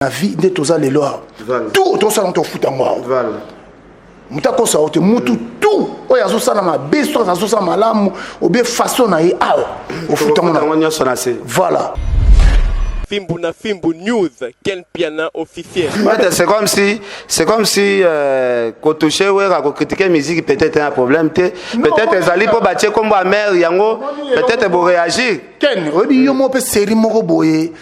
Na vie nde toza lelo awa, tout tosala tofuta yango awa. Moto akosa yo te, mutu tout oyo azosala mabe, soki azosala malamu obie façon na ye awa, ofuta yango nyonso na se. Voilà. Fimbu na Fimbu News, Ken Piana officiel. C'est comme si, c'est comme si euh, kotouche wera, kocritiquer musique, peut-être un problème te. Peut-être ezali mpo batie kombo ya mare yango, peut-être boréagir. Ken, oyebi yo moko mpe série moko boye.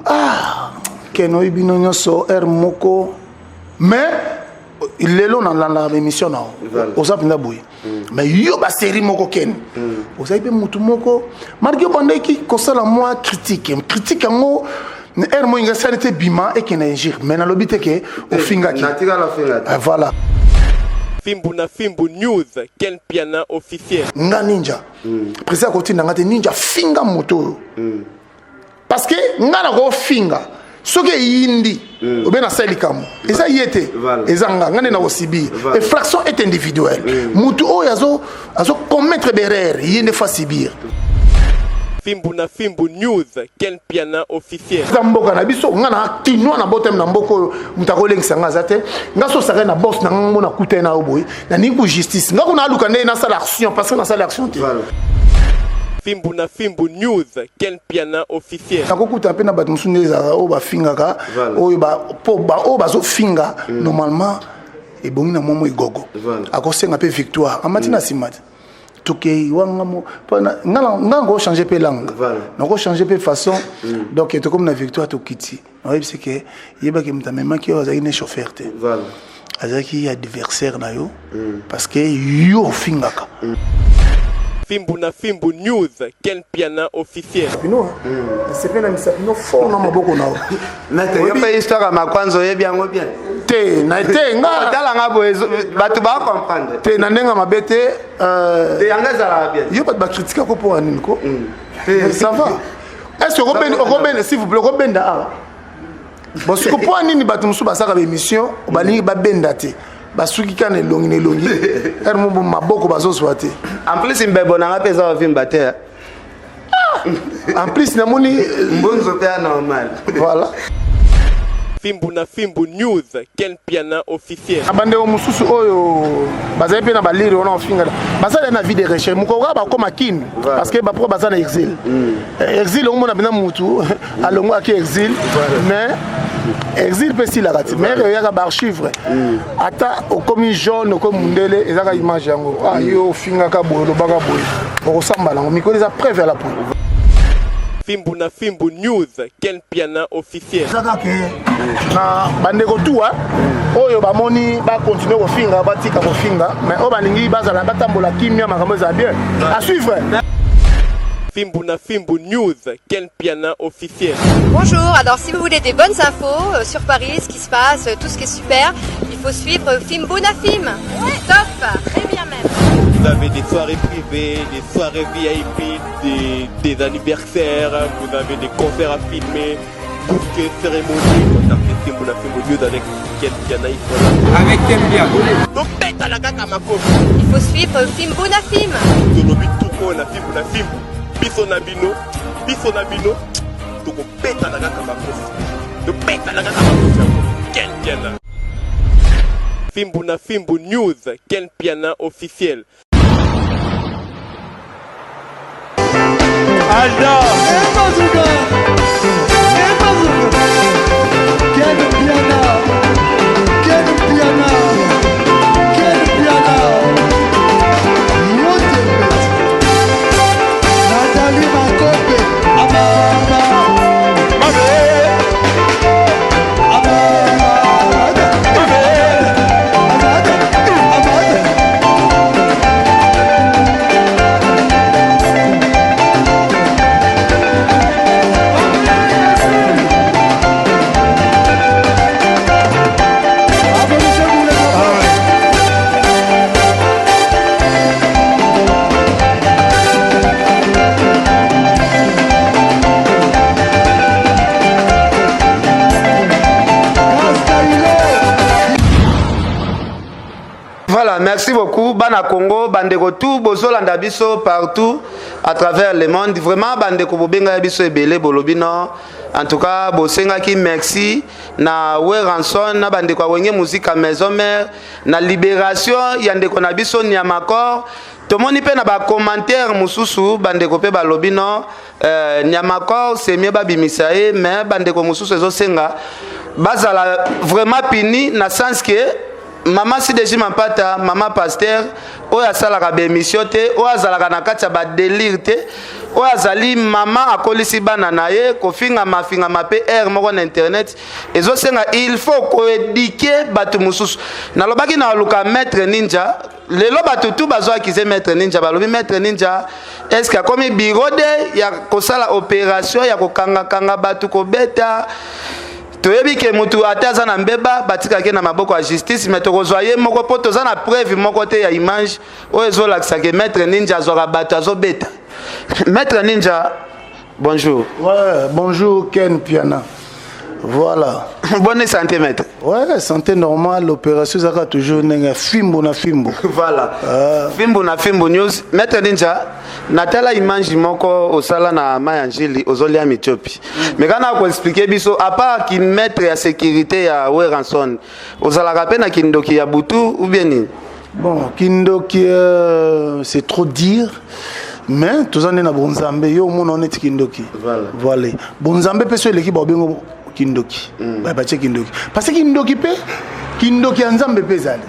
Ah Ken, oyebi bino nyonso heure moko, mais lelo nalandaka baémission na yo, oza mpenza boye. Mais yo basérie moko, Ken, ozali mpe mutu moko malgré obandaki kosala mwa critique. Critique yango heure moko inga esali te, bima ekende injure, mais nalobi te ke ofingaki. Voilà. Fimbu na Fimbu News, Ken Piana officiel. Nga ninja, président akotinda nga te ninja finga moto oyo, parce que nga nakofinga soki eyindi obe nasali likambo eza ye te, eza nga. Nga nde nakosibir. Infraction est individuelle. Mutu oyo azo commettre berere, ye nde fa subir. Fimbu na Fimbu News, Ken Piana officiel. Eza mboka na biso. Nga na kinwa na boteme na mboka oyo, moto akolengisa nga aza te. Nga so osakani na bos na nga, ngo nakutani na yo boye, naningi ku justice. Nga kuna aluka ndenge nasala action, parce que nasala action te. Fimbu na Fimbu News, Ken Piana officiel. Nakokuta mpe na bato mosusu nde ezalaka oyo bafingaka, oyo oyo bazofinga. Normalement ebongi na mwa mo egogo akosenga mpe victoire amati na nsima te. Tokei wanga mo nga nakochange mpe langue, nakochange mpe façon. Donc tokomi na victoire, tokiti, nayebisi ke yebaki moto amemaki oyo azalaki ne chauffeur te, azalaki adversaire na yo, parce que yo ofingaka. Fimbu na Fimbu News, Ken Piana officiel. Bino nasepe na misapi no fort na maboko na yo. Maître, yo mpe histoire ya makwanza oyebi yango bien. Te na te, nga otalanga boye, bato bacomprendre. Te, na ndenge mabe te. Te, yango ezalaka bien. Yo bato bakritikako mpo ya nini ko? Ça va? Est ce que okobenda, s'il vous plaît, okobenda awa? Bon, siko mpo ya nini bato mosusu basalaka baémission, balingi babenda te, basuki kaka na elongi na elongi, ere mo maboko bazozwa te? En plus mbebo nanga mpe eza bavimba te. En plus namoni mbonzo mpe ya normal. Voilà. Fimbu na Fimbu News, Ken Piana officiel. Na bandeko mosusu oyo bazali mpe na balire wana ofingala, bazali na vie de recherche. Mokolo kaka bakóma kini, parce que bapoko baza na exil. Exil omona mpena mutu alongwaki exil, mais exil mpe esilaka ti, mais oyaka baarchive. Ata okomi jaune, okomi mundele, ezaka image yango. Ah, yo ofingaka boye, olobaka boye, okosamba nango mikolo, eza preuve ya la poule. Fimbu na Fimbu News, Ken Piana officiel. Eza kaka na bandeko tu oyo bamoni bakontinue kofinga, batika kofinga, mais oyo balingi bazala batambola kimia, makambo ezala bien. À suivre. Fimbu na Fimbu News, Ken Piana officiel. Bonjour, alors si vous voulez des bonnes infos sur Paris, ce qui se passe, tout ce qui est super, il faut suivre Fimbu na Fim. Ouais, top, très bien même. Vous avez des soirées privées, des soirées VIP, des anniversaires, vous avez des concerts à filmer, bouquets, cérémonies. Contactez Fimbu na Fimbu News avec Ken Piana, ils sont là. Avec Ken Piana. Donc, tête à la kaka makofi. Il faut suivre Fimbu na Fim. Tolobi tuko na Fimbu na Fimbu. Biso na bino, biso na bino, tokobeta na kaka makofi. Tobeta na kaka makofi yango. Ken Piana. Fimbu na Fimbu News, Ken Piana officiel. Alda. Bazooka! Bazooka! Ken Piana! Ken Piana! Ken Piana! Yote Nathalie Makope! Amama! Amama! Amada! Amada! Abolition du Légopole. Castaïlo. Voilà, merci beaucoup. Bana Congo, bandeko tout, bozolanda biso partout à travers le monde. Vraiment, bandeko bobenga biso ebele bolobi non. En tout cas, bosengaki merci na Werrason na bandeko ya Wenge Musica Maison Mère na libération ya ndeko na biso Niamakor. Tomoni mpe na bacommentaire mosusu, bandeko mpe balobi non, Niamakor, c'est mieux babimisa ye, mais bandeko mosusu ezosenga bazala vraiment puni na sens que mama Sideji Mampata, mama pasteur oyo asalaka baémission te, oyo azalaka na kati ya badélire te, oyo azali mama akolisi bana na ye, kofingama afingama mpe aire moko na internet ezosenga il faut koéduquer bato mosusu. Nalobaki na oluka Maître Ninja lelo, bato tu bazwakize Maître Ninja, balobi Maître Ninja est-ce akomi bureau de ya kosala opération ya kokangakanga bato, kobeta. Toyebi ke mutu ate aza na mbeba, batikaki na maboko ya justice, mais tokozwa ye moko mpo toza na preuve moko te ya image oyo ezolakisa ke Maître Ninja azwaka bato azobeta. Maître Ninja, bonjour. Ouais, bonjour Ken Piana. Voilà. Bonne santé, maître? Ouais, santé normale, l'opération ezalaka toujours ndenge fimbo na fimbo. Voilà. Fimbo na Fimbo News. Maître Ninja, natala image moko osala na mai ya Njili, ozolia mitiopi. Mais kana koexpliquer biso, à part ki maître ya sécurité ya Werrason, ozalaka mpe na kindoki ya butu ou bien nini? Bon, kindoki, c'est trop dire. Mais toza nde na bonzambe, yo omona neti kindoki. Voilà. Bonzambe mpe so eleki, baobengo kindoki. Batie kindoki. Parce que kindoki mpe, kindoki ya Nzambe mpe ezali.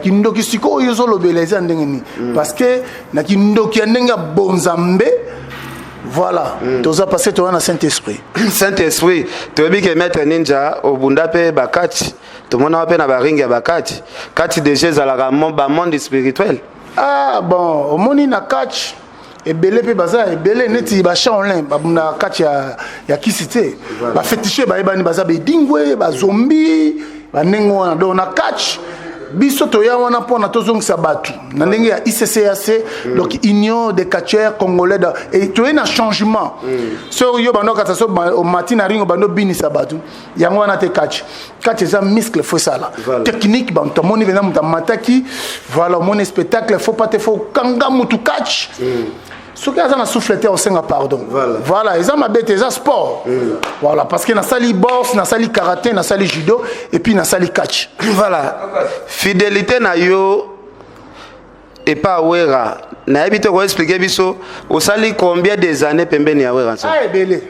Kindoki sikoyo ozolobela eza ndenge nini? Parce que na kindoki ya ndenge ya bonzambe, voilà, toza, parce que toza na Saint Esprit. Saint Esprit, toyebi ke Maître Ninja obunda mpe bakati, tomonaka mpe na baringi ya bakati kati, déjà ezalaka bamonde spirituel. Ah bon, omoni na catch ebele mpe baza ebele neti bachanlin babundaka kati ya kisi te, baféticheur bayebani, baza bedingwe, bazombi, bandenge wana. Donc na catch biso toya wana mpona tozongisa bato na ndenge ya ICCAC, donc Union des catcheurs congolais, et toye na changement. So yo bando kata so omati na ringo, bando binisa bato, yango wana te. Catch, catch eza muscle, faut esala technique. Bato amoni mpenza moto amataki, voilà, omoni spectacle, faut pas te, faut kanga mutu. Catch, soki aza na souffle te, osenga pardon. Voilà, eza mabe te, eza sport. Voilà, parce que nasali boxe, nasali karaté, nasali judo et puis nasali catch. Voilà, fidélité na yo epa Wera, nayebi te koexpliquer biso osali combien des années pembeni ya Wera? Ah, ebele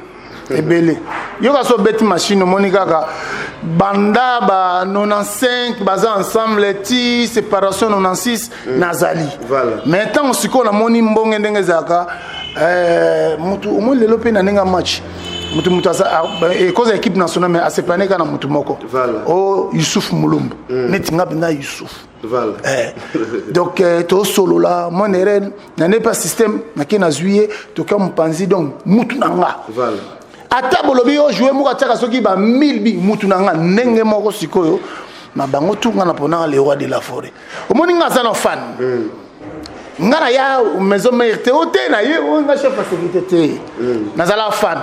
ebele. Yoka so obeti machine, omoni kaka banda ba 95 baza ensemble ti séparation 96, nazali. Mais ntango sikoyo namoni mbonge ndenge ezalaka, mutu omoni lelo mpe na ndenge ya match, mutu ekoza équipe nationale, mais asepane kaka na mutu moko. O Yusuf Mulumbu, neti nga mpenza Yusuf. Donc tosolola mwana erene na nde mpe système nake nazwi ye, toka mopanzi, donc mutu na nga. Ata bolobi yo joue moko atiaka soki ba 1000 bi mutu na nga ndenge moko. Sikoyo na bango tu nga na mponanga le roi de la forêt, omoni nga aza na fan. Nga na ya Maison Mère te, o te na ye oyo nga chef ya sécurité te, nazala fan.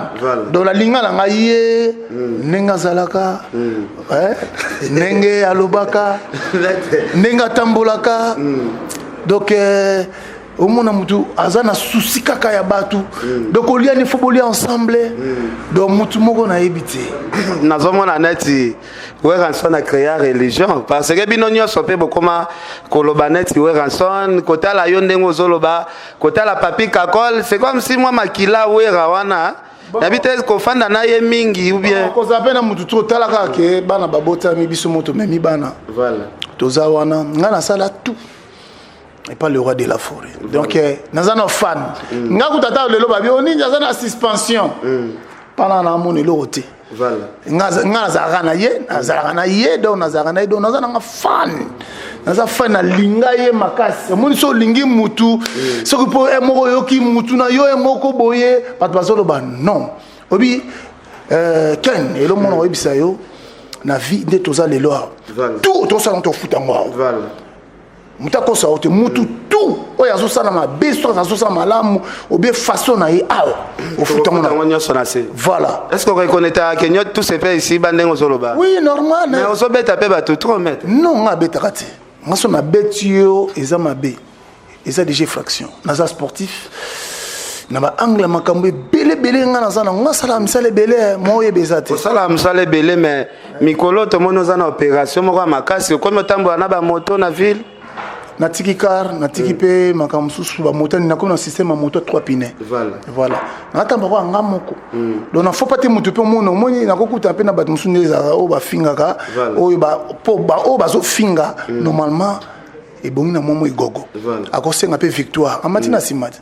Donc nalinga na ngai ye ndenge azalaka, ndenge alobaka, ndenge atambolaka. Donc omona mutu aza na souci kaka ya bato. Donc olia, faut bolia ensemble. Donc mutu moko nayebi te. Nazomona neti Werrason acréa religion, parce que bino nyonso mpe bokoma koloba neti Werrason. Kotala yo ndenge ozoloba, kotala Papi Kakol, c'est comme si mwa makila Wera wana, nayebi te kofanda na ye mingi ou bien. Kozala mpe na mutu to otala kaka ke bana babotami, biso mo tomemi bana. Toza wana, ngai nasala tout et pas le roi de la forêt. Donc naza na fan. Nga kuta ata lelo babi onini aza na suspension mpana namona eloko te. Nga nazalaka na ye, nazalaka na ye, donc nazalaka na ye, donc naza nanga fan, naza fan, nalinga ye makasi. Omoni so olingi mutu, soki mpo ye moko oyoki mutu na yo ye moko boye, bato bazoloba non. Obi Ken elomona oyebisa yo na vie nde toza lelo awa, tout tosala, tofuta yango awa. Moto akosa yo te, mutu tu oyo azosala mabe, soki azosala malamu obie façon na ye awa, ofutango. Yango nyonso na se. Voilà. Est ce que oreconnaître ke nyo tout se fait ici, bandenge ozoloba? Oui, normal. Mais ozobeta mpe bato trop, maître. Non, nga abetaka te. Nga so nabeti yo, eza mabe, eza déjà infraction. Naza sportif. Na baangle ya makambo ebele ebele, ngai naza nango, ngai asalaka misala ebele, mwa oyeba eza te. Osala mosala ebele, mais mikolo tomoni oza na opération moko ya makasi, okomi otambola na bamoto na ville. Natiki car, natiki mpe makambo mosusu, bamoto. Nakomi na système ya moto 3 pine. Voilà, natambaka ya nga moko. Donc nafo pa te motu mpe omona, omoni, nakokuta mpe na bato mosusu nde ezalaka oyo bafingaka, oyo po oyo bazofinga. Normalement ebongi na mwa mo egogo, akosenga mpe victoire, amati na nsima te.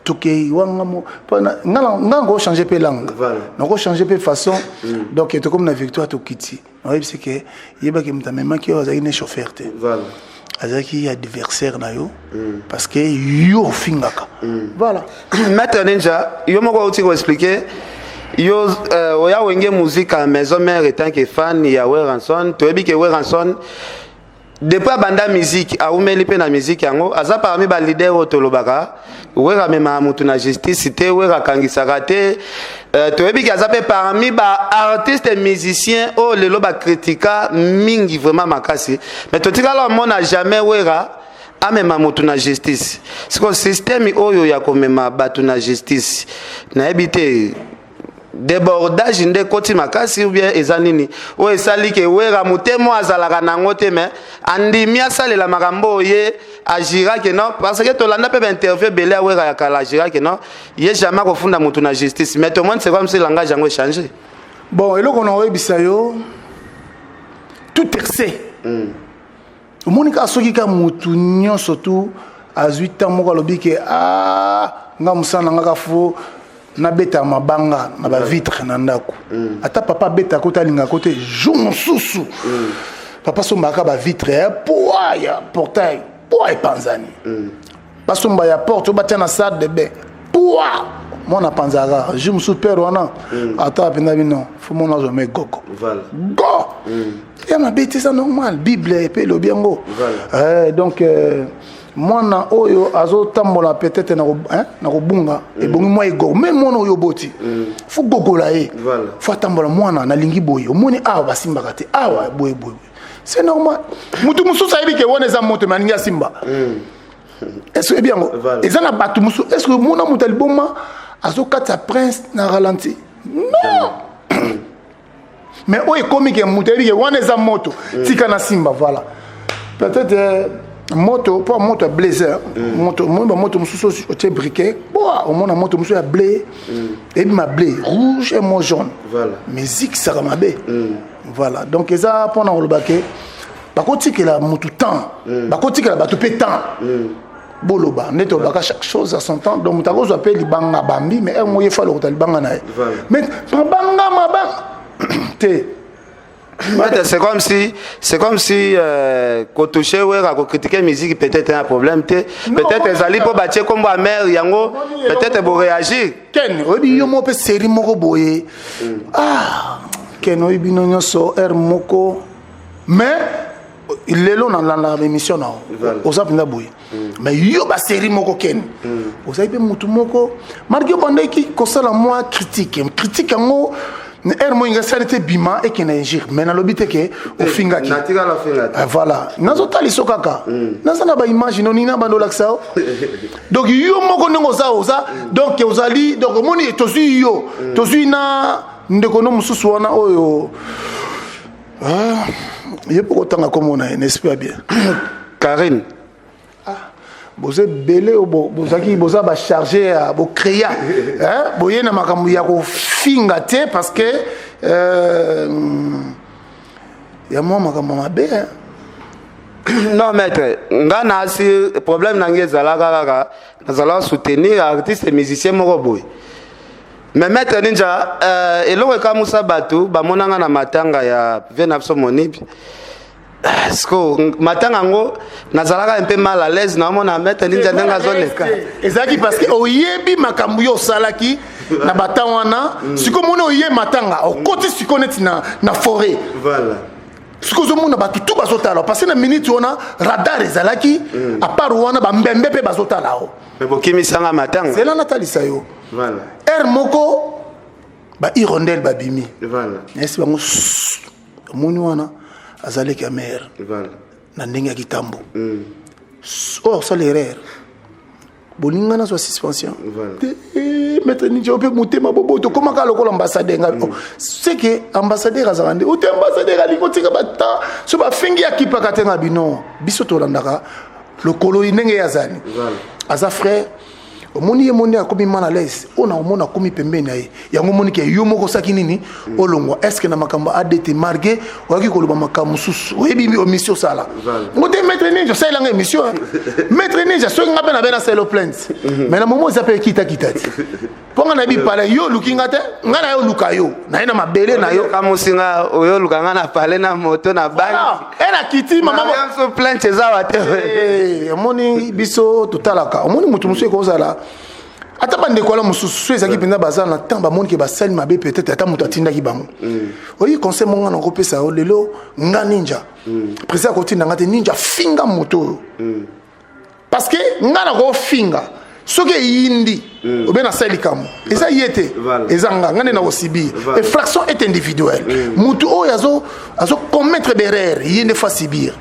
Tokei wanga mo nga nakochange mpe langue, nakochange mpe façon. Donc tokomi na victoire, tokiti, nayebisi ke yebaki moto amemaki oyo azalaki ne chauffeur te, azalaki adversaire na yo, parce que yo ofingaka. Voilà. Maître Ninja, yo moko auti koexpliquer yo oya Wenge Musica Maison Mère en tant que fan ya Werrason. Toyebi ke Werrason, depuis abanda musique, awumeli mpe na musique yango, aza parmi baleader oyo tolobaka. Wera amemaka motu na justice te, Wera akangisaka te. Toyebi ke aza mpe parmi baartiste musicien oyo lelo bakritika mingi vraiment makasi, mais totikala omona jamais Wera amema motu na justice. Sikoyo système oyo ya komema bato na justice, nayebi te, débordage nde ekoti makasi ou bien eza nini oyo esali ke Wera motema oyo azalaka nango te, mais andimi asalela makambo oyo ye agirake non? Parce que tolanda mpe bainterview ebele ya Wera ya kala, agirake non, ye jamais akofunda motu na justice, mais tomoni c'est comme si langage yango échange. Bon, eloko na oyebisa yo, tout excès, omoni kaka soki kaka motu nyonso tu azwi ntan moko, alobi ke a nga mosala na nga ka fo nabeta mabanga na bavitre na ndako. Ata papa abetaka te, alingaka te, jour mosusu papa asombaka bavitre ya poa ya portail, poa epanzani. Basomba ya porte oyo batia na salle de bain, poa mwana apanzaka. Jour mosusu père wana ata mpenza bino fo mona azwa ma egoko go ya mabe te, eza normal. Bible epe elobi yango. Donc mwana oyo azotambola peut-être na kobunga, ebongi mwa egogo. Me mwana oyo oboti, fo gogola ye, fo atambola. Mwana nalingi boye, omoni awa basimbaka te, awa boye boye, c'est normal. Motu mosusu ayebi ke wana eza moto, me alingi asimba. Est ce oyebi yango? Eza na bato mosusu. Est ce que omona moto ya liboma azokatisa prince na ralenti? Non, mais oyo ekomi ke moto ayebi ke wana eza moto, tika na simba. Voilà, peut-être moto mpo moto ya blazer, moto omoni bamoto mosusu otie briquet boa, omona moto mosusu ya bleu, ebima bleu, rouge et mo jaune, mais ezikisaka mabe. Voilà, donc eza mpona koloba ke bakotikela motu temps, bakotikela bato mpe temps. Boloba nde tolobaka, chaque chose à son temps. Donc moto akozwa mpe libanga bambi, mais ere moko ye fa lokota libanga na ye, mais mabanga mabanga te. Maître, c'est comme si kotouche Wera, kocritiquer musique, peut-être un problème te. Peut-être ezali mpo batie kombo ya mare yango, peut-être boréagir. Ken, oyebi yo moko mpe série moko boye. Ah Ken, oyebi bino nyonso aire moko, mais lelo nalandaka baémission na yo, oza mpenza boye. Mais yo basérie moko, Ken, ozali mpe motu moko malgré obandaki kosala mwa critique. Critique yango ere mo inga esali te, bima ekende injure, mais nalobi te ke ofingaki. Natikala ofinga te. Ah, voilà, nazotalisa kaka, naza na baimage noni na bando olakisa yo. Donc yo moko ndenge oza, oza donc ozali, donc omoni tozwi yo, tozwi na ndeko no mosusu wana oyo. Ah, ye mpo kotanga kombo na ye na esprit ya bien. Karine. Boza ebele oyo bozalaki, boza bacharge ya bocréa, boye na makambo ya kofinga te, parce que ya mwa makambo mabe, hein. Non maître, nga na asi problème na ngai ezalaka kaka nazalaka soutenir artiste musicien moko boye. Mais maître Ninja, eloko ekamusa bato, bamonanga na matanga ya vie na biso Monibi. Siko matanga yango nazalaka un peu mal à l'aise, naomona maître Ninja ndenge azoleka. Ezalaki parce que oyebi makambo yo osalaki na batan wana. Sikoyo omoni oye matanga, okoti sikoyo neti na forêt. Sikoyo ozomona bato tu bazotala, parce que na minute wana radar ezalaki à part wana, bambembe mpe bazotala o. Me bokimisanga matanga. Zela natalisa yo. Aire moko bahirondelle babimi. Nayesi bango, omoni wana azalaki ya mare na ndenge ya kitambo oyo osala erreur. Bolinga nazwa suspension te, eh, maître Ninja, mpe motema bobo tokomaka lokola ambassadeur nga. Oh, c'est que ambassadeur azalaka nde ote, ambassadeur alingi otika bata so bafingi akipaka te. Nga bino biso tolandaka lokolo ndenge ye azali, aza frère. Omoni ye moni akomi mal à l'aise, oyo na omona akomi pembeni na ye. Yango omoni ke yo moko osaki nini, olongwa. Est ce que na makambo adt marge oyaki koloba makambo mosusu, oyebi émission osala ngo te? Maître Ninja, osalelanga émission, hein. Maître Ninja, soki nga mpe na be nasala plainte, mais na momo eza mpe ekitakita te, mpo nga nayebi pale. Yo oluki nga te, nga na ye oluka yo, naye na mabele na yo. Kamosinga oyo oluka nga na pale na moto na bangi. E na kiti mama. So plainte eza wa te. Eh, omoni biso totalaka, omoni moto mosusu ekozala ata bandeko wana mosusu so ezalaki mpenza baza na temps, bamoni ke basali mabe, peut-être ata moto atindaki bango. Oyi conseil mo nga na kopesa yo lelo, nga Ninja, président akotinda nga te Ninja finga moto oyo, parce que nga na kofinga soki eyindi obe nasali likambo eza ye te. Eza nga, nga nde na kosubir. Infraction est individuelle. Motu oyo azo commettre berere, ye nde fa subir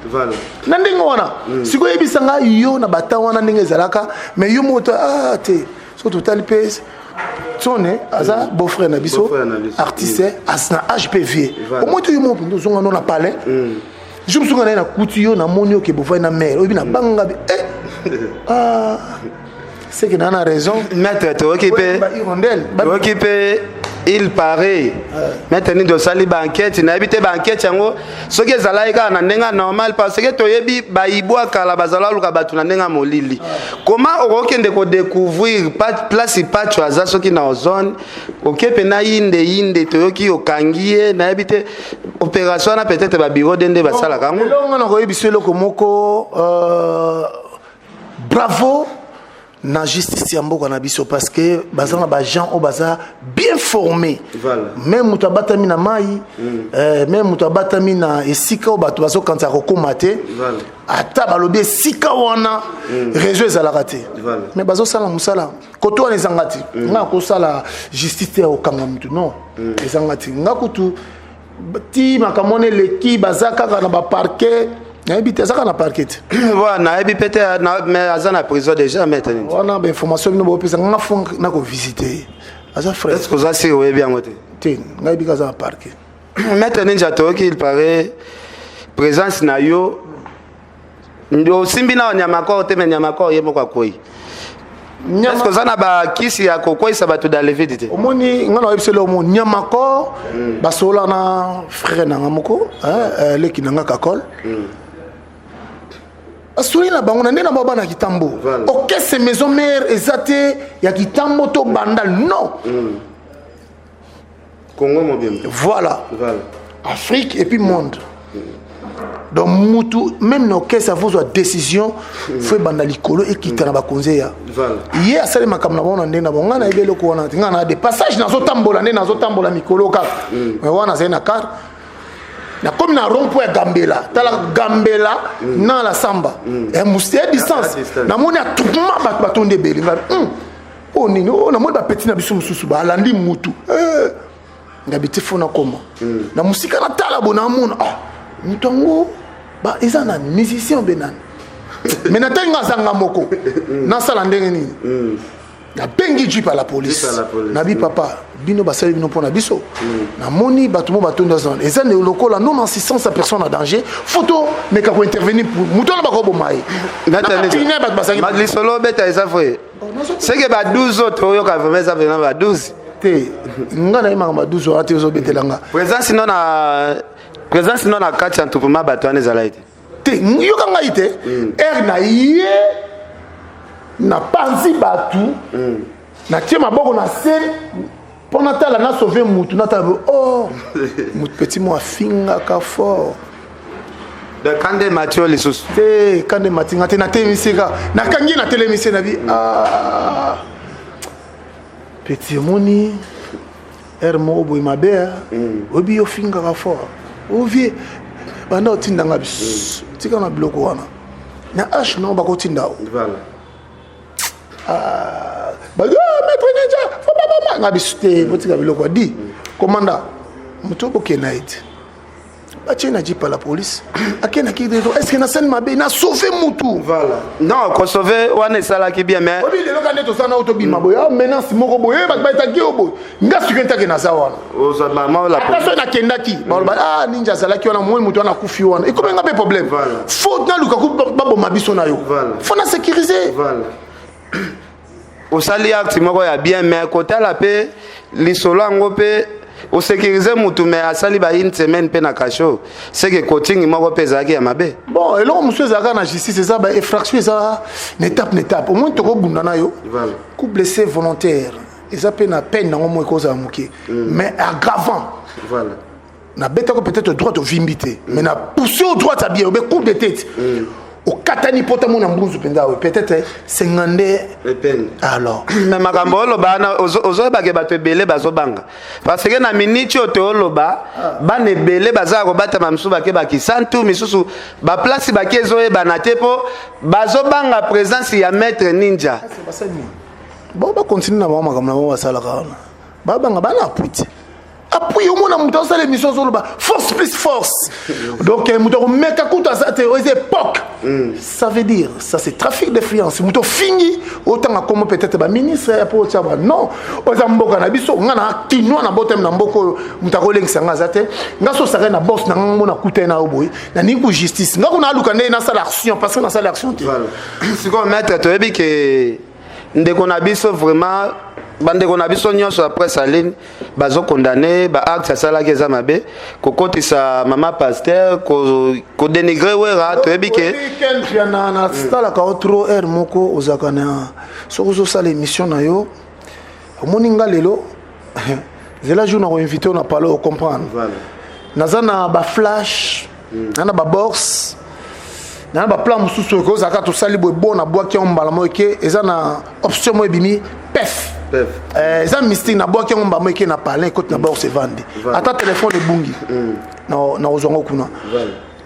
na ndenge wana. Sikoyo oyebisa nga yo na bata wana ndenge ezalaka, mais yo moto ah te, soki totali mpe Tsone aza beau frère na biso. Beau-frère na biso. Artiste na âge mpe vie. Omoi te yo moko mpenza ozonga no na palais. Jour mosusu nga na ye nakuti yo, namoni yo ke bovai na mare oyebi na banga bi eh ah, c'est que naa na raison. Maître, toyoki mpe Ba hirondelle. Toyoki mpe, il paraît, maître Nini, osali baenquête. Nayebi te baenquête yango soki ezalaki kaka na ndenge ya normal, parce que toyebi bayibwa kala bazala luka bato na ndenge ya molili. Comment okokende kodécouvrir place Pacho aza soki na ozone oke mpena yinde yinde, toyoki okangi ye? Nayebi te opération wana, peut-être babureau de nde basalaka yango. Eloko nga na koyebi biso eloko moko, bravo na justice ya mboka na biso, parce que baza na baagent oyo baza bien formé. Même moto abatami na mai, même moto abatami na esika oyo bato bazokanisa kokóma te, ata balobi esika wana réseau ezalaka te, mais bazosala mosala. Koto wana ezanga te, nga kosala justice te ya kokanga motu, non, ezanga te. Nga kutu ti makambo wana eleki, baza kaka na baparquet, nayebi te, aza kaka na parquet te. Voilà, nayebi pe te, mais aza na prison déjà, maître Nini. Wana bainformation bino bopesa nga, fo na kovisite ye, aza frère. Est ce que oza siri, oyebi yango te? Te, ngai yebi aza na parquet. Maître Ninja, toyoki, il paraît présence na yo osimbi na Nyamakor te, mais Nyamakor ye moko akwei. Est ce que oza na bakisi ya kokweyisa bato dans le vide te? Omoni nga na oyebi selo mo Nyamakor, basola na frère na nga moko, hein, leki na nga Kakol, basoli na bango na nde na bao bana kitambo. Orchestre Maison Mère eza te ya kitambo to Bandal, non. Congo mobimba. Voilà. Afrique et puis monde. Donc mutu même na orchestre avozwa décision, fo ebanda likolo ekita na bakonzi ya ye asali makambo na bango na ndenge na bango. Ngai nayebi eloko wana te. Ngai na de passage, nazotambola nde nazotambola mikolo kaka, mais wana azali na car, nakomi na rond point ya Gambela. Tala Gambela na la Samba ya distance, namoni attroupement, bato batondi ebele. Ngai oyo nini oyo? Namoni bapeti na biso mosusu balandi mutu. Ngabi te, fo nakoma na mosika, natala bo namona ah moto yango eza nani, musicien mpe nani. Mais natali nga azanga moko, nasala ndenge nini? Nabengi jeep à la police, nabi papa bino basali bino mpo na biso, namoni bato mo batondi eza lokola non assistance à personne en danger, faut tomeka kointervenir pour moto wana bakoboma ye. Bato bazalaki lisolo obeta eza vrai, seke ba 12 oyo toyoka vraiment eza vraiment ba 12? Te, nga naye makambo ya 12 wana te, ozobetela nga. Présence no na kati ya attroupement bato wana ezalaki te? Te, yoka ngai te, ere na ye napanzi bato, natie maboko na se mpo natala nasauve mutu, natala oh mutu petit mo afingaka fort. Donc kande matio lisusu? Te, kande matinga te. Natelemisi ka nakangi ye, natelemisi ye, nabi ah petit, omoni ere moko boye mabe, oyebi yo fingaka fort, ovie banda otindanga biso, tika na biloko wana na h non bakotinda o maître Ninja fo babama nga biso te, botika biloko di komanda moto bokende na ye te. Batie na jeep ya la police, akendaki. Est ce que nasali mabe? Na sauve mutu. Voilà. Non, kosauve wana esalaki bien, mais obi lelo ka nde tosala na tobima boye, ah, menace moko boye, bato baetaki yo boye. Nga sikoyo ntake naza wana. Ozwa mama la Ata soki nakendaki, baloba: "Ah, Ninja azalaki wana." Moi moto wana akufi wana, ekomi nga mpe problème. Faut naluka ku baboma biso na yo. Faut na sécuriser. Voilà, osali acte moko ya bien, mais kotala mpe lisolo yango mpe, osécurize mutu, mais asali ba une semaine mpe na cachot, seke coaching moko mpe ezalaki ya mabe. Bon, eloko mosusu ezalaka na justice, eza bainfraction, eza na étape na étape. Au moins tokobunda na yo. Coup blessé volontaire eza mpe na peine nango moko, ekozala moke, mais aggravant. Nabetako peut-être droite, ovimbi te, mais na poussé au droite bien, obe coup de tête, okatani pota mona mbunzu mpenza oyo, peut-être senga nde. Epene. Alors. Mais makambo oloba wana, ozoyebake bato ebele bazobanga, parce que na miniti oyo tooloba, bana ebele baza ya kobatama, misusu bake bakisantu, misusu baplace bake ezoyebana te, mpo bazobanga présence ya maître Ninja. Basali nini? Bon, bacontinue na bango makambo na bango basalaka wana. Babanga bana appui te, appui. Omona moto azosala émission, azoloba force plus force. Donc moto akomeka kutu aza te. Oyo eza époque, ça veut dire ça, c'est trafic d'influence. Moto ofingi, otanga kombo peut-être baministre ya po otia ba non. Oyo eza mboka na biso. Nga na kinwa na botami na mboka oyo, moto akolengisa nga aza te. Nga so osakali na boss na nga, mona kuta ye na yo boye, naningi ku justice. Nga kuna aluka nde nasala action, parce que nasala action te. Sikoyo, maître, toyebi ke ndeko na biso, vraiment, bandeko na biso nyonso après saline bazokondane baacte asalaki eza mabe, kokotisa mama pasteur, kodénigre Wera. Toyebi ke Ken Piana, nasalaka o trop heure moko ozalaka na soki ozosala émission na yo. Omoni nga lelo, zela jour na koinvite yo na palo, ocomprendre. Naza na baflash, naza na babox, naza na baplan mosusu oyo kozalaka. Tosali boye, bo nabwaki yango mbala moko, eke eza na option moko ebimi pef. Eza mystique. Nabwaki yango mbala moko, eke na palin, ekoti na box, evandi. Ata telefone ebungi, na kozwa yango kuna.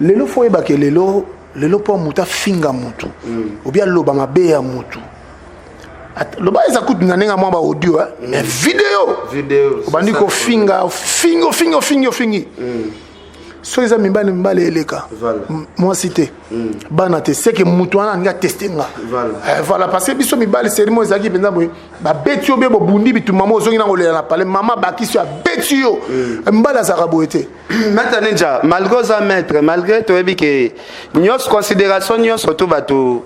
Lelo faut oyebake, lelo lelo, mpo motu afinga motu obi aloba mabe ya motu, loba eza kutu na ndenge ya mwa baaudio, mais video. Video. Obandi kofinga, ofingi, ofingi, ofingi, ofingi. Soki eza mibali, mibali eleka. Mwasi te, bana te, seke motu wana alingi ateste nga. Voilà, parce que biso mibali seri mo ezalaki mpenza boye: babeti yo be, bobundi bitumba mo, ozongi na kolela na pale, mama bakisi yo, abeti yo. Mibali azalaka boye te. Maître Ninja, malgré oza maître, malgré toyebi ke nyonso, considération nyonso to bato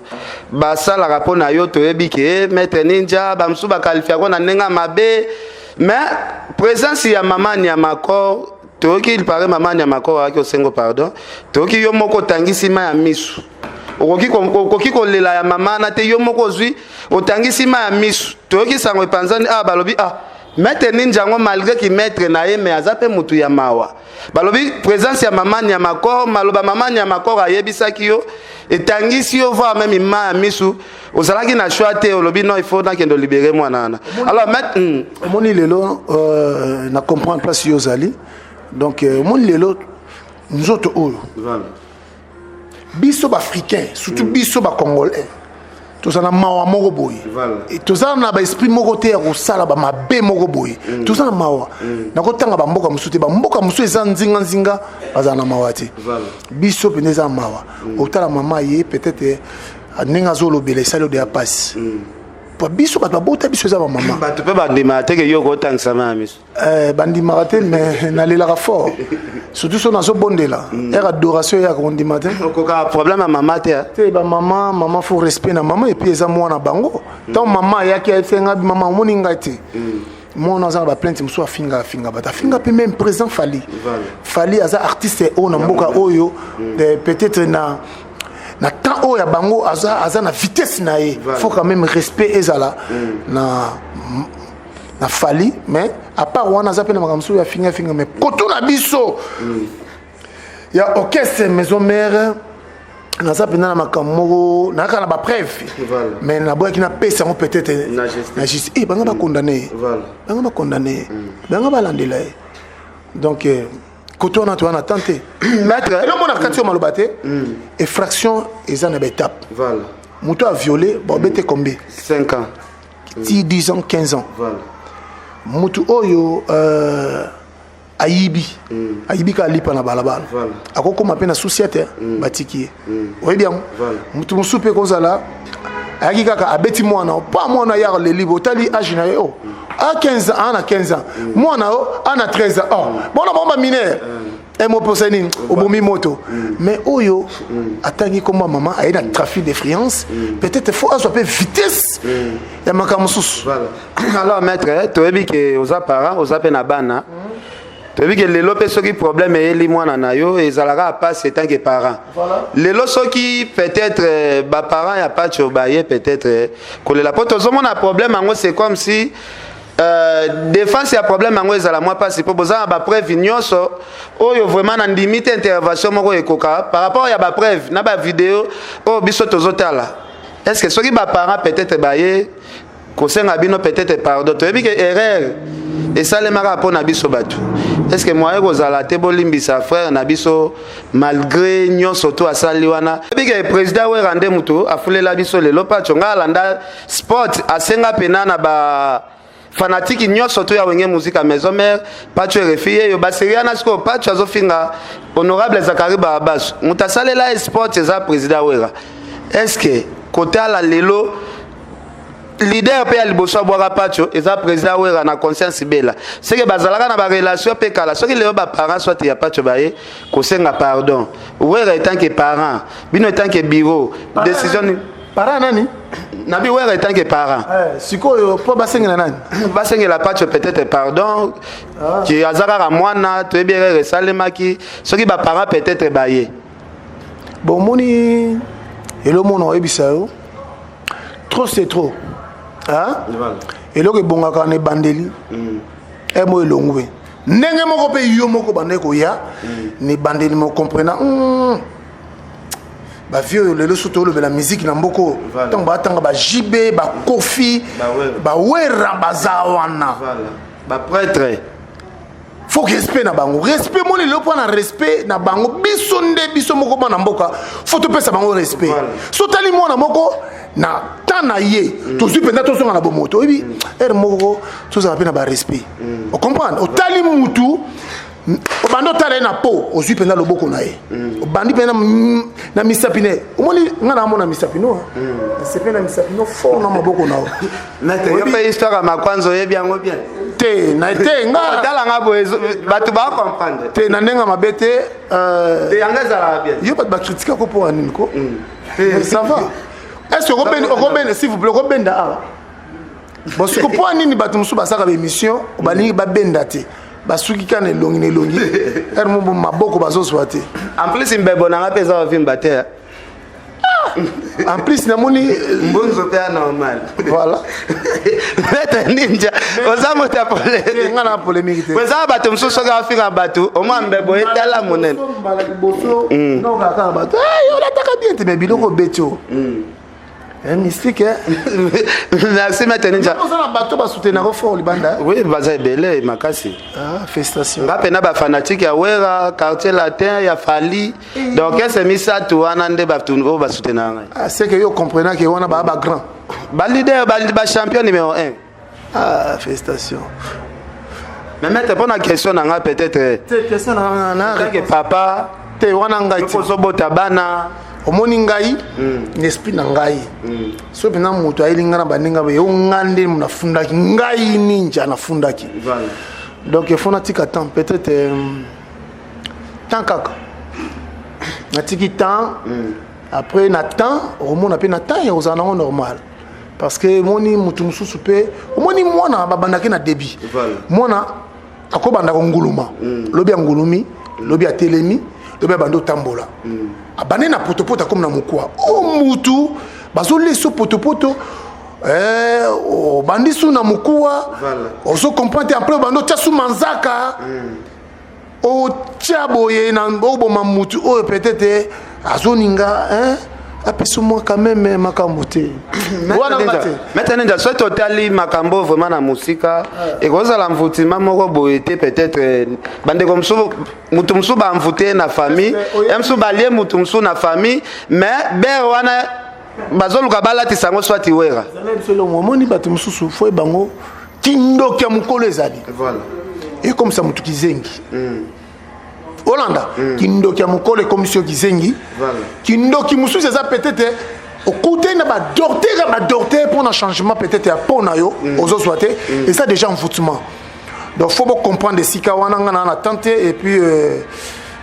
basalaka mpo na yo, toyebi ke maître Ninja, bamosusu baqualifiako na ndenge ya mabe, mais présence ya mama Niamakor, toyoki, il paraît mama Niamakor ayaki osengo pardon. Toyoki yo moko otangisi ma ya misu, okoki kolela ya mama wana te. Yo moko ozwi, otangisi ma ya misu. Toyoki sango epanzani awa, balobi: "Ah, maître Ninja yango, malgré ki maître na ye, mais aza mpe motu ya mawa." Balobi présence ya mama Niamakor, maloba mama Niamakor ayebisaki yo, etangisi yo, voire même ma ya misu. Ozalaki na choix te, olobi: "Non, il faut nakende olibere mwana wana." Alors maître, Omoni lelo, na comprendre place yo ozali. Donc omoni lelo nzoto oyo, biso baafricain, surtout biso bacongolais, toza na mawa moko boye. Toza na baesprit moko te ya kosala bamabe moko boye. Toza na mawa. Nakotanga bamboka mosusu te, bamboka mosusu eza nzinganzinga, bazala na mawa te. Biso mpenza eza mawa. Otala mama ye, peut-être ndenge azolobela esali oyo ya pasi po biso bato babota biso eza bamama. Bato mpe bandimaka te ke yo kotangisama ya miso. Bandimaka te, mais nalelaka fort, surtout so nazobondela ere adoration, eyaka kondima te. Okokaka problème ya mama te, ah? Te, bamama, mama faut respect na mama. Et puis eza mwana bango. Ntango mama ayaki, ayebisenga: "Mama, omoni ngai te." Mwana aza na baplainte mosusu, afinga, afinga bato, afinga mpe même président Fally. Fally aza artiste oyo na mboka oyo, peut-être na temps oyo ya bango aza na vitesse na ye. Faut quand même respect ezala na Fally. Mais à part wana, aza mpe na makambo mosusu ya finga finga. Mais koto na biso ya orchestre Maison Mère, naza mpenza na makambo moko, nayaka na bapreuve, mais naboyaki napesa yango peut-être Na justice. Na justice. E banga bakondane ye, banga bakondane ye, banga balandela ye. Donc koto wana toza na temps te. Maître. Eloko na kati oyo maloba te, infraction eza na baétape. Moto aviolé, babete combien? 5 ans. Ti 10 ans, 15 ans. Motu oyo Ayibi, ayibi kaka lipa na balabala, akokóma mpe na susia te, batiki ye. Oyebi yango, motu mosusu mpe kozala ayaki kaka abeti mwana pa mwana ayaka leli, otali age na ye, o a 15 ans, na 15 ans, mwana o a na 13 ans, oh bona bango bamineur emoposa nini, obomi moto. Mais oyo atangi kombo mama, aye na trafic d'influence, peut-être faut azwa mpe vitesse ya makambo mosusu. Alors maître, toyebi ke oza parent, oza mpe na bana. Toyebi ke lelo mpe soki problème eyeli mwana na yo, ezalaka mpasi en tant que parent. Lelo soki peut-être baparent ya Pacho baye peut-être kolela mpo tozomona problème yango, c'est comme si défense ya problème yango ezala mwa mpasi, mpo boza na bapreuve nyonso oyo vraiment na ndimi te intervention moko ekoka par rapport ya bapreuve na bavideo oyo biso tozotala. Est ce que soki baparent peut-être baye kosenga bino peut-être pardon, toyebi ke erreur esalemaka mpo na biso bato, est ce que moyen kozala te bolimbisa frère na biso malgré nyonso to asali wana? Toyebi ke président Wera nde motu afulela biso lelo Pacho. Ngai alanda sport, asenga pena na ba fanatike nyonso to ya Wenge Musica Maison Mère, Pacho RFI yeyo baseri wana. Sikoyo Pacho azofinga honorable Zakari Barabaso, moto asalela ye sport eza président Wera. Est ce que kotala lelo leader mpe ya liboso abwaka Pacho eza président Wera na conscience bela seke bazalaka na barelation mpe kala? Soki lelo baparent soit ya Pacho baye kosenga pardon, Wera en tant que parent, bino en tant que bureau, décision? Parent nani? Nabi Wera en tant que parent. Sikoyo mpo basengela nani? Basengela Pacho peut-être pardon, ki aza kaka mwana, toyebi erreur esalemaki. Soki baparent peut-être baye? Bon, omoni, elomona oyebisa yo, trop c'est trop, hein? Eloko ebongaka na ebandeli mo elongwe ndenge moko mpe yo moko bandeki koya na ebandeli mo comprena bavie oyo. Lelo so toolobela musique na mboka oyo, ntango baatanga baJB, baKofi, baWera, baza wana. Baprêtre. Faut respect na bango, respect. Moni lelo, mpo na respect na bango, biso nde biso moko bana mboka, faut topesa bango respect. So tali mwana moko na temps na ye, tozwi mpenza, tozonga na bomoto. Oyebi, ere moko tozala mpe na barespect, ocomprendre? Otali mutu, obandi otala ye na po, ozwi mpenza loboko na ye, obandi mpenza na misapi na ye. Omoni nga na amona misapi no, nasepe na misapi no fort na maboko na yo. Mpe histoire ya makwanza oyebi yango bien. Te, na te nga. Otalanga boye, bato bacomprendre. Te, na ndenge mabe te. Te, yango ezalaka bien. Yo bato bacritiquer ko mpo ya nini ko? Ça va, est ce que okobenda, s'il vous plaît, okobenda awa? Bon, siko mpo ya nini bato mosusu basalaka baémission, balingi babenda te, basuki kaka na elongi na elongi, ere mo maboko bazozwa te? En plus mbebo nanga mpe eza bavimba te. En plus namoni mbunzu mpe anormal. Voilà. Maître Ninja, oza moto ya polémique. Nga na polémique te. Eza bato mosusu soki afinga bato, omwa mbebo etala monene. Mbala liboso nokaka kaka bato olataka bien te, mais biloko obeti o mystique. Merci, maître Ninja. Oza na bato basoutenaka fort libanda. Oui, baza ebele makasi. Ah, félicitation. Nga mpe na bafanatike ya Wera, Quartier Latin, ya Fali, donc ese misato wana nde bato oyo basoutenaka ngai. Ah, c'est que yo comprenant ke wana baa bagrand. Baleader, bachampion numéro 1. Ah, félicitation. Mais maître, mpo na question na ngai peut-être te question na que papa te, wana ngai te. Ozobota bana. Omoni, ngai na esprit na ngai, so mpenza moto ayeli ngai na baninga yo, nga nde nafundaki ngai Ninja, nafundaki. Donc il faut natika temps, peut-être temps kaka natiki temps. Après na temps okomona mpe na temps ya kozala nango normal, parce que omoni motu mosusu mpe, omoni mwana babandaki na début, mwana akobanda konguluma, lobi angulumi, lobi atelemi, lobi abandi otambola, abandi na potopoto, akomi na mokwa o mutu bazolesa potopoto, obandi su na mokuwa, ozo comprendre te. Après obandi otya su manzaka, otya boye na oboma mutu oyo peut-être azoninga apesa mwa quand même makambo te wana nga te. Maître Ninja, soki totali makambo vraiment na mosika, ekozala mvutima moko boye te. Peut-être bandeko mosusu, mutu mosusu bamvute na famille ya mosusu, balie mutu mosusu na famille, mais bere wana bazoluka balatisa yango soit Wera. Biso elongo, omoni bato mosusu fo bango kindoki ya mokolo ezali. Ekomisa motu kizengi. Olanda kindoki ya mokolo ekomisi yo kizengi. Kindoki mosusu eza peut-être okutani na badocteur ya badocteur mpona changement peut-être ya mpo na yo, ozozwa te. Eza déjà envoûtement. Donc faut bocomprendre esika wana. Nga na tante et puis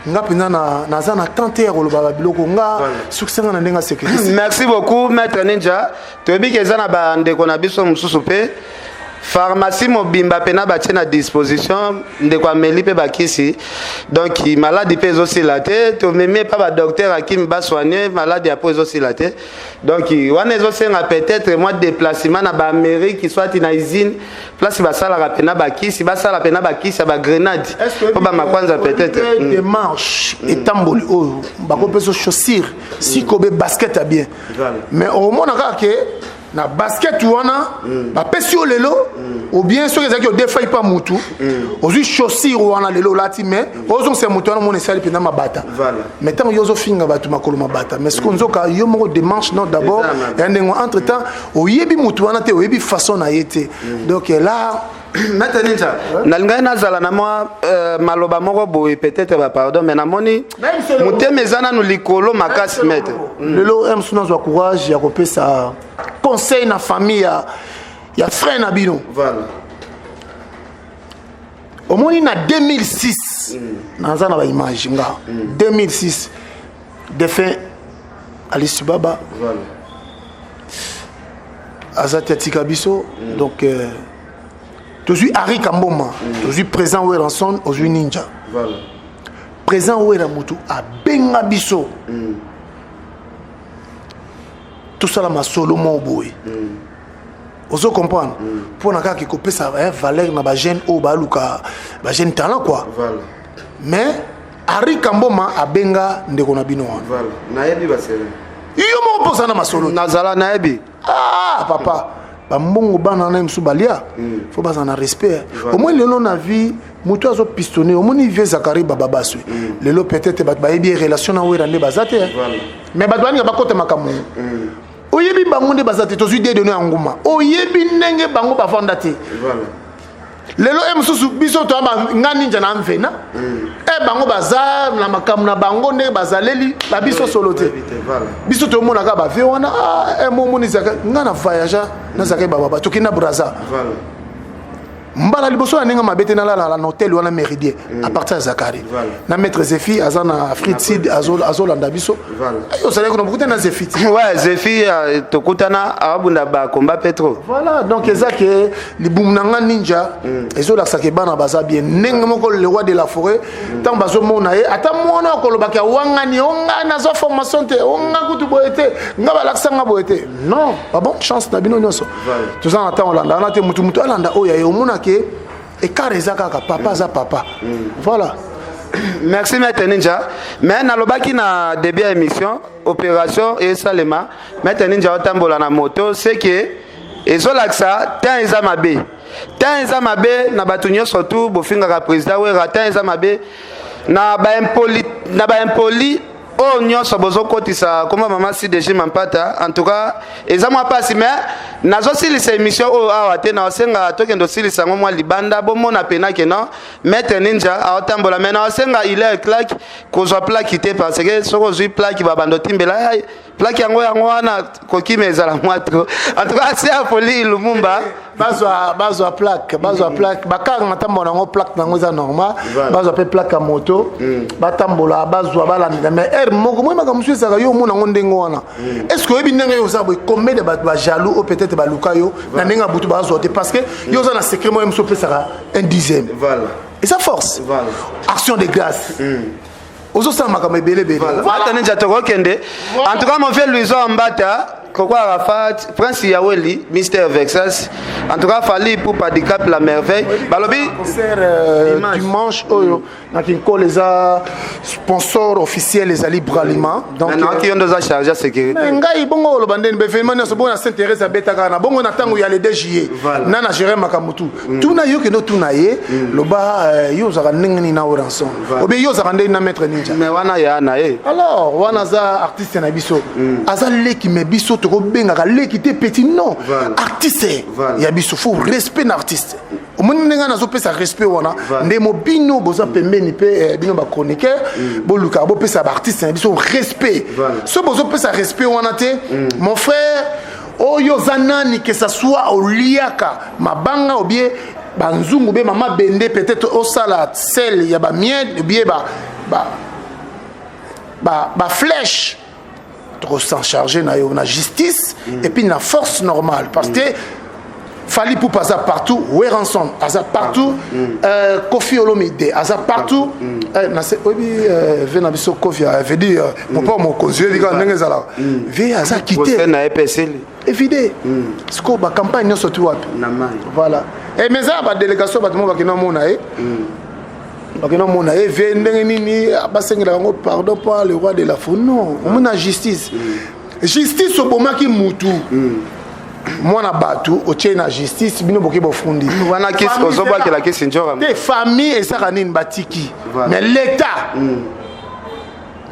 nga mpenza naza na tante ya koloba babiloko nga succès nga na ndenge ya sécurité. Merci beaucoup, maître Ninja. Toyebi ke eza na bandeko na biso mosusu mpe pharmacie mobimba mpena batie na disposition. Ndeko ameli mpe bakisi, donc maladi mpe ezosila te. Tomemi epa badocteur akimi basoigne maladi apo ezosila te. Donc wana ezosenga peut-être mwa déplacement na baamérique, soit na usine place basalaka mpena bakisi, basala mpena bakisi ya bagrenade mpo bamakwanza peut-être. Démarche etamboli oyo bakopesa chaussure sikobe basket ya bien, mais omona kaka ke na basket wana bapesi yo lelo, ou bien soki ezalaki odefai pa mutu, ozwi chaussure wana lelo olati, mais ozongisa motu wana, omona esali mpenza mabata. Mais ntango yo ozofinga bato makolo mabata, mais siko nzoka yo moko démarche non d'abord ya ndenge entre temps oyebi motu wana te, oyebi façon na ye te. Donc là Maître Ninja, nalingaki nazala na mwa maloba moko boye, peut-être bapardon, mais namoni motema eza nanu likolo makasi, maître. Lelo mosu nazwa courage ya kopesa conseil na famille ya frère na bino. Omoni, na 2006 naza na baimage nga 2006, défunt Alice Baba aza te, atika biso. Donc tozwi Ari Kamboma, tozwi président Werrason, ozwi Ninja. Président Wera motu abenga biso tosala masolo moko boye, ozo comprendre, mpona kaka ekopesa valeur na bajeune oyo baluka bajeune talent quoi. Mais Ari Kamboma abenga ndeko na bino wana. Nayebi basere. Yo moko mpo ozala na masolo. Nazala, nayebi. Ah papa, bambongo bana na ye mosusu balia, faut bazala na respect. Omoni lelo na vie moto azopistonne. Omoni vie Zakari Bababaswe lelo, peut-être bato bayebi ye relation na Wera nde baza te, mais bato baninga bakota makambo oyebi bango nde baza te. Tozwi dedono ya nguma, oyebi ndenge bango bavanda te. Lelo e mosusu biso toyamba nga Ninja na mvena e bango baza na makambo na bango ndenge bazaleli babiso solo te. Biso tomonaka bavie wana momoni nga na voyage nazalaki bababa, tokei na Braza mbala liboso na ndenge mabe te. Nalala na hotel wana Méridien à partir ya Zakari na maître Zefi aza na Afrique Sud, azolanda biso. Ozalaki kuna bokuta na Zefi. Ouais, Zefi tokutana, awabunda bakomba petro. Voilà, donc eza ke libumu na nga Ninja ezolakisaka bana baza bien. Ndenge moko le roi de la forêt, ntango bazomona ye, ata mwana akolobaka wangani onga nazwa formation te, onga kutu boye te, nga balakisanga boye te. Non, babonne chance na bino nyonso. Toza na ntango olanda wana te. Mutu mutu alanda oyo aye, omona ke écart eza kaka papa aza papa. Voilà. Merci, maître Ninja. Mais nalobaki na début ya émission, opération esalema, maître Ninja otambola na moto, c'est que ezolakisa temps eza mabe, temps eza mabe na bato nyonso tu bofingaka président Wera. Temps eza mabe na baimpoli, na baimpoli oyo nyonso bozokotisa komba mama CDG Mampata. En tout cas eza mwa mpasi, mais nazosilisa émission oyo awa te. Naosenga tokende osilisa yango mwa libanda, bomona pena ke non, maître Ninja aotambola. Mais naosenga Hilaire Clark kozwa plaque te, parce que soki ozwi plaque, babanda otimbela plaque yango, yango wana kokima ezala mwa trop. En tout cas se afoli Lumumba. Bazwa plaque, bazwa plaque bakar na tambola yango, plaque nango eza normal. Bazwa mpe plaque ya moto, batambola, bazwa, balandela. Mais heure moko moi makambo mosusu ezalaka, yo omona yango ndenge wana. Est ce que oyebi ndenge yo oza boye, combien de bato bajaloux oyo peut-être baluka yo na ndenge ya butu, bazwa te, parce que yo oza na secret moko mosusu opesaka un dixième. Eza force, action de grâce, ozosala makambo ebele ebele. Ata Ninja tokokende. En tout cas mon frère Louison Ambata, Koko Arafat, Prince Yaweli, Mister Vexas, en tout cas Fally Ipupa Dicap la Merveille balobi. Concert dimanche oyo na Kinkole, eza sponsor officiel ezali Bralima. Donc naoki yo nde oza charge ya sécurité. Ngai bongo oloba ndeni baévénement nyonso bongo na Saint Thérèse abetaka na bongo na ntango ya le 2 juillet na géré makambo tu. Tuna yo, kende otuna ye, loba yo ozalaka ndenge nini na Werrason, obe yo ozalaka ndenge na maître Ninja. Mais wana ya na ye. Alors wana aza artiste na biso, aza leki, mais biso tokobengaka leki te, petit non, artiste ya biso, faut respect na artiste. Omoni ndenge nazopesa respect wana, nde mo bino boza pembeni mpe bino bachroniqueur, bolukaka bopesa baartiste na biso respect. So bozopesa respect wana te, mon frère, oyo oza nani, que ça soit oliaka mabanga obie banzungu be mama bende, peut-être osala sel ya bamiel obie ba flèche, tokos'en charger na yo na justice et puis na force normale, parce que Fally Ipupa aza partout, Werrason aza partout, Koffi Olomide aza partout. Oyebi ve na biso Koffi, veut dire mopa mokonzi, oyebi kaka ndenge ezalaka, ve aza quitté. Na epeseli. Évide sikoyo bacampagne nyonso tu wapi? Na mai. Voilà. Mais eza na badélégation, bato moko bakende omona ye, bakende omona ye ve ndenge nini basengelaka yango pardon mpo le roi de la forêt. Non, omona justice, justice obomaki mutu, mwana bato otie na justice, bino boke bofundi. Wana kisi ozobwakela kisi njoka. Te, famille esaka nini, batiki. Mais l'état,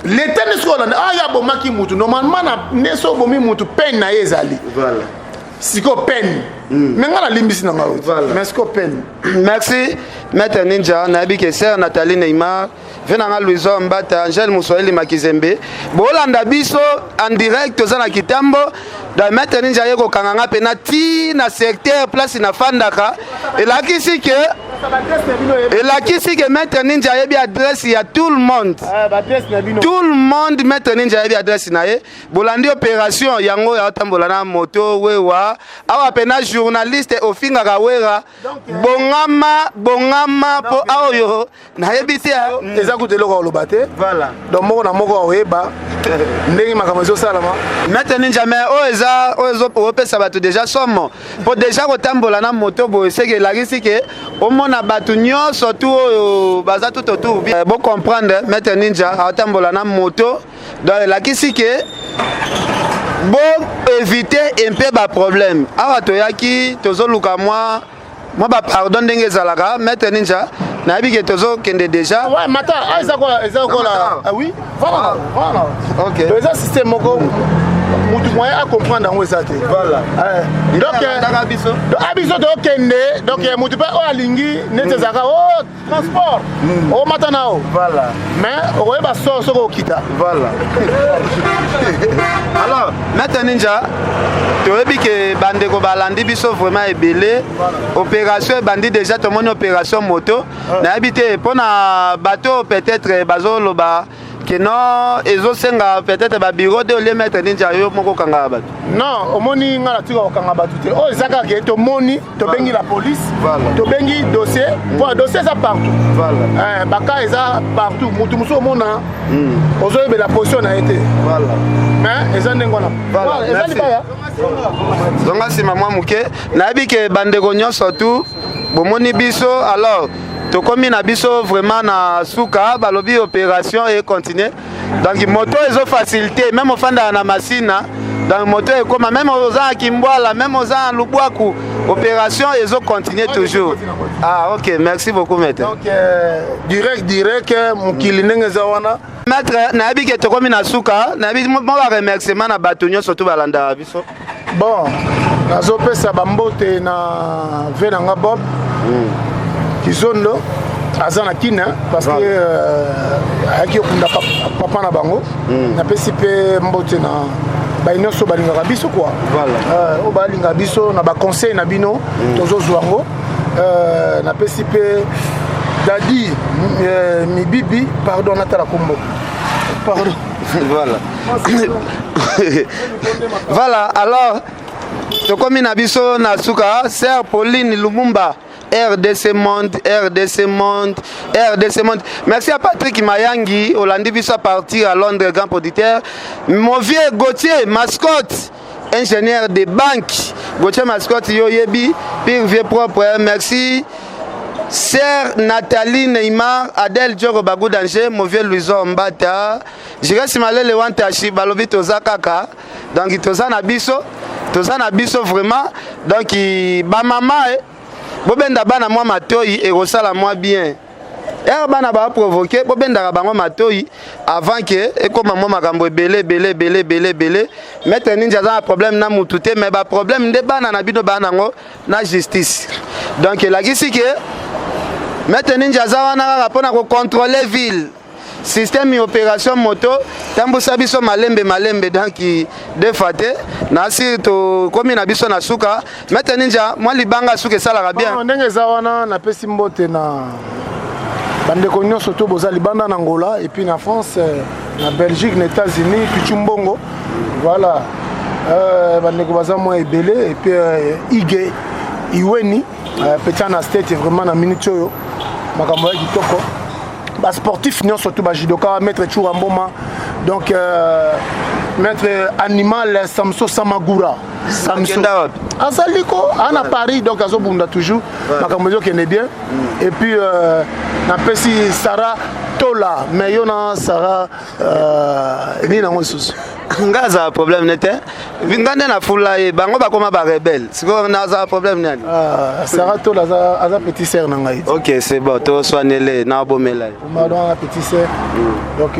l'état nde soki olanda aya abomaki mutu, normalement na nde so obomi mutu, peine na ye ezali sikoyo peine, mais nga nalimbisi na ngai, mais sikoyo peine. Merci, maître Ninja. Nayebi ke sœur Nathalie Neymar ve nanga, Louison Mbata, Angèle Moswahili Makizembe, bolanda biso en direct. Toza na Kitambo. Donc maître Ninja ye kokanga nga mpena ti na secteur place nafandaka, elakisi ke maître Ninja ayebi adresse ya tout le monde, tout le monde. Maître Ninja ayebi adresse na ye. Bolandi opération yango oyo, aotambola na moto wewa awa mpena. Journaliste ofingaka Wera, bongama, bongama, mpo aoyo nayebi te. Eza kutu eloko ya koloba te. Donc moko na moko akoyeba ndenge makambo ezosalama. Maître Ninja, mais oyo eza oyo opesa bato déjà somo, mpo déjà kotambola na moto boye, seke elakisi ke omona bato nyonso tu oyo baza tout autour. Bocomprendre, maître Ninja aotambola na moto, donc elakisi ke bo éviter un peu baproblème. Awa toyaki, tozoluka mwa bapardon ndenge ezalaka. Maître Ninja, nayebi ke tozokende déjà. Ouais, mata, ah, eza kola, eza kola. Ah oui, voilà, voilà. Donc eza système moko, mutu moyen acomprendre yango eza te. Donc Taka biso. A biso tokende. Donc mutu mpe oyo alingi neti ezalaka o transport, omata na o mais okoyeba sor soki okita. Voilà. Alors, maître Ninja, toyebi ke bandeko balandi biso vraiment ebele. Opération ebandi déjà, tomoni opération moto. Nayebi te mpona bato peut-être bazoloba ke non, ezosenga peut-être babureau de olie. Maître Ninja, yo moko okangaka bato? Non, omoni, nga natika kokanga bato te. Oyo eza kaka ke tomoni, tobengi la police, tobengi dossier, mpo dossier eza partout. Baka eza partout. Motu mosusu omona ozoyebela position na ye te, mais eza ndenge wana. Eza libaya. Zonga nsima mwa moke. Nayebi ke bandeko nyonso tu bomoni biso. Alors tokomi na biso vraiment na suka. Balobi opération econtinue, donc moto ezofacilité, même ofandaka na Masina, donc moto ekóma, même oza na Kimbwala, même oza na Lubwaku, opération ezocontinue toujours. Ah ok, merci beaucoup, maître. Donc direct, direct, mokili ndenge eza wana. Maître, nayebi ke tokomi na suka. Nayebi mo baremerciement na bato nyonso tu balandaka biso. Bon, nazopesa bambote na ve na nga Bob Kizondo, aza na Kina, parce que ayaki okunda papa na bango. Napesi mpe mbote na bai nyonso balingaka biso kua, oyo balingaka biso na baconseil na bino, tozozwa yango. Napesi mpe Dadi Mibibi, pardon, natala kombo, pardon. Voilà. Alors tokomi na biso na suka. Sœur Pauline Lumumba, RDC Monde, RDC Monde, RDC Monde. Merci à Patrick Mayangi, olandi biso à partir à Londres, grand producteur. Mon vieux Gauthier Mascotte, ingénieur de banque. Gauthier Mascotte, yo yebi, pire vieux propre, merci. Sœur Nathalie Neymar, Adèle Djoro Bagou Danger, mon vieux Louison Mbata, Jires Malele Wantashi, balobi toza kaka. Donc toza na biso, toza na biso vraiment. Donc ba mama eh, bobenda bana mwa matoi, ekosala mwa bien. Ere bana baprovoke, bobendaka bango matoi avant ke ekóma mwa makambo ebele ebele ebele ebele ebele. Maître Ninja aza na problème na mutu te, mais baproblème nde bana na bino baa nango na justice. Donc elakisi ke Maître Ninja aza wana kaka mpona kocontrôle ville. Système ya opération moto tambusa biso malembe malembe, donc deux fois te nasi tokomi na biso na suka. Maître Ninja, mwa libanga suka esalaka bien. Bon, ndenge eza wana, napesi mbote na bandeko nyonso to boza libanda na Angola et puis na France, na Belgique, na États-Unis, Pichu Mbongo, voilà. Bandeko baza mwa ebele et puis Ige Iweni, petit na state, vraiment na minute oyo makambo ya kitoko. Basportif nyonso to bajudoka, maître Chura Mboma, donc maître Animal Samso Samagura Samso. Akenda wapi? Azali ko aa na Paris, donc azobunda toujours, makambo ezokende bien. Et puis napesi Sara Tola, mais yo na Sara nini nango lisusu? Nga azala problème ne te, nga nde nafula ye, bango bakoma barebele. Sikoyo nazala problème nani? Ah, Sara Tola aza petit sœur na ngai. Ok, c'est bon, toswanele, naobomela ye. Omado aza petit sœur, donc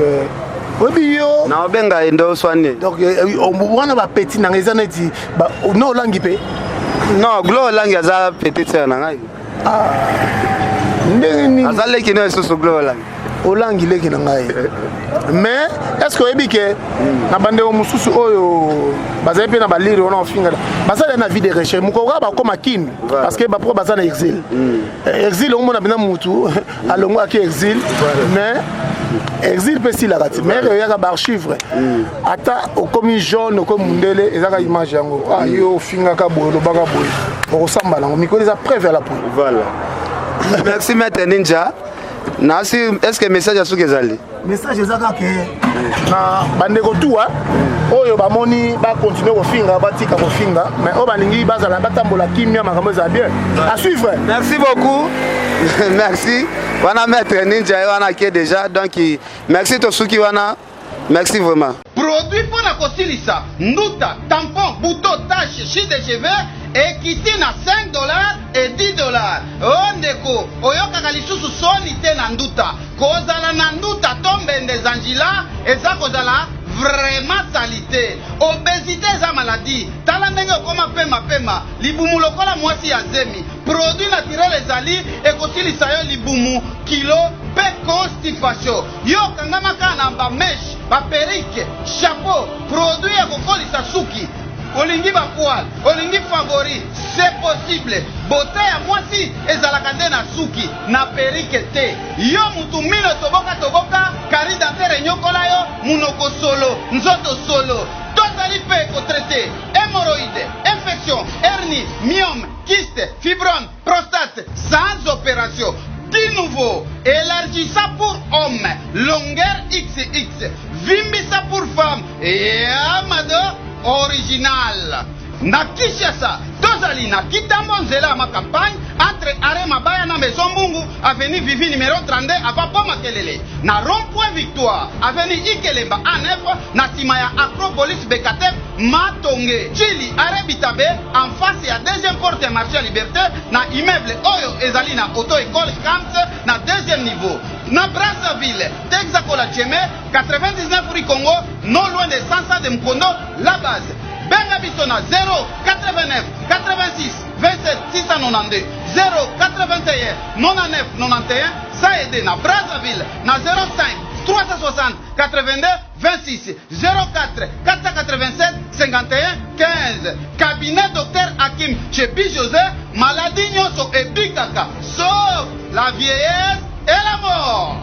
oyebi yo. Naobenga ye nde oswane. Donc wana bapeti na ngai eza neti no olangi mpe. Non, Glo Olangi aza petite sœur na ngai. Ndenge nini? Aza leki no lisusu, Glo Olangi. Olangi leki na ngai, mais est ce que oyebi ke na bandeko mosusu oyo bazali mpe na balire wana ofingala, bazali na vie de recherche, mokolo kaka bakóma Kine, parce que bapro baza na exil. Exil omona mpenza mutu alongo aki exil, mais exil mpe esilaka ti, mais eyaka baarchive. Ata okomi jaune, okomi mundele, ezaka image yango. Ah, yo ofingaka boye, olobaka boye, okosamba nango mikolo, eza preuve ya la poule. Voilà, merci maître Ninja. Nasi est ce que message ya suki ezali? Message eza kaka na bandeko tuwa oyo bamoni bakontinue kofinga, batika kofinga, mais oyo balingi bazala batambola kimia, makambo ezala bien. À suivre. Merci beaucoup, merci. Wana maître Ninja ye wana ake déjà, donc merci, tosuki wana, merci vraiment. Produit mpo na kosilisa nduta, tampon, bouton, tache, chute de cheveux ekiti na 5 $ et 10 $. O ndeko, oyokaka lisusu soni te na nduta. Kozala na nduta to mbende zanjila eza kozala vraiment saleté. Obésité eza maladie. Tala ndenge okoma pemapema, libumu lokola mwasi ya zemi. Produit naturel ezali ekosilisa yo libumu, kilo mpe constipation. Yo okangama kaka na bamèches, baperruque, chapeau. Produit ya kokolisa suki, olingi bapoils, olingi favori, c'est possible. Beauté ya mwasi ezalaka nde na suki, na perruque te. Yo mutu mino toboka toboka, carie dentaire enyokola yo, munoko solo, nzoto solo. Tozali mpe kotraiter hémorroïde, infection, hernie, myome, kyste, fibrome, prostate sans opération. Du nouveau, élargissant pour homme, longueur XX, vimbisa pour femme et amado original. Na Kinshasa, tozali na Kitambo, nzela ya Macampagne, entre arrêt Mabaya na Maison Mbungu, avenue Vivi numéro 32, avant po Makelele. Na rond-point Victoire, avenue Ikelemba A9, na nsima ya Acropolis Bekatem Matonge. Chili, arrêt Bitabe, en face ya deuxième porte ya marché ya Liberté, na immeuble oyo ezali na auto école Kams na deuxième niveau. Na Brazzaville, Texacola Cheme, 99 rue Congo, non loin de Sansa de Mkondo, la base. Benga biso na 089 86 27 692, 081 99 91 102. Na Brazzaville, na 05 360 82 26, 04 487 51 15. Cabinet Docteur Hakim Chebi José, maladie nyonso ebikaka sauf la vieillesse et la mort.